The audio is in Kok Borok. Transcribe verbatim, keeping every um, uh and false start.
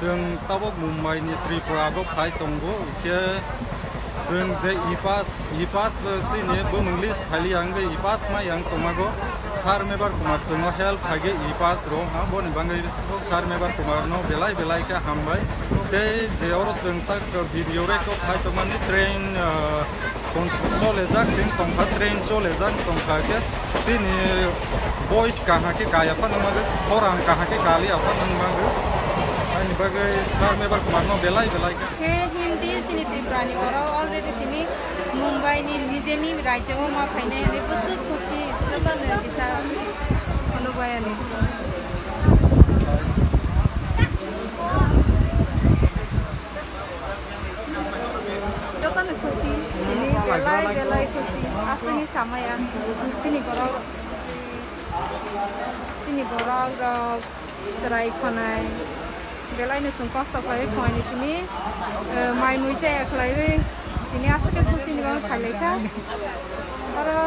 Chwng tabuk Mumbai ni Tripura go phai tongo, hwnkhe chwng je e-pass, e-pass bo chini bumung list thali ang be e-pass ma yang tongmago. Sir Mebar Kumar chwngno help khaige e-pass rw ha, boni bagwi Sir Mebar Kumar no belai belai khe hambai. Tei je oro chwng tak video record khai tongmani train, ah, kon-, cholejak sing tongkha, train cholejak tongkha khe chini boys kaham khe kaya phano nangmagwi, khorang kaham khe kaliya phano nangmagwi. Ani bagwi Sir Mebar Kumar no belai belai khe. Khe Hindi chini Tripura ni borok already tini Mumbai ni nijeni rajyo o ma phainai hwnwi bwswk khusi jotono kisa phunukbai ani. Jotono khusi, tini belai belai khusi, aswkni samaya chini borok, chini borok rok. Chwrai khwnai belaino chwng kosto khlaiwi khwnai ni simi, eh, mai mui chaya khlaiwi tini aswk khe khusini bagwi phailaikha. Oro